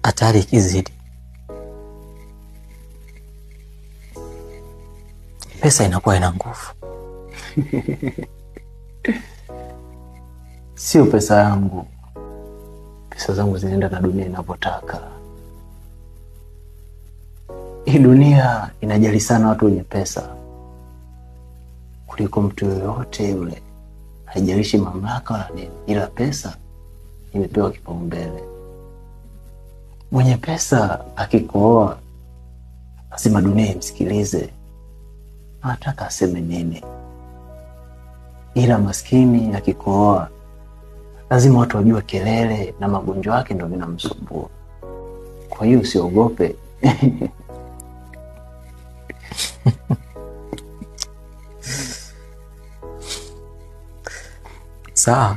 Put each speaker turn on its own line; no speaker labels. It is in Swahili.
Hatari ikizidi, pesa inakuwa ina nguvu.
Sio pesa yangu, pesa zangu zinaenda na dunia inavyotaka. Hii dunia inajali sana watu wenye pesa kuliko mtu yoyote yule, haijalishi mamlaka wala nini, ila pesa imepewa kipaumbele. Mwenye pesa akikooa, lazima dunia imsikilize, anataka aseme nini, ila maskini akikooa, lazima watu wajue kelele na magonjwa yake ndio vinamsumbua. Kwa hiyo usiogope.
Sawa.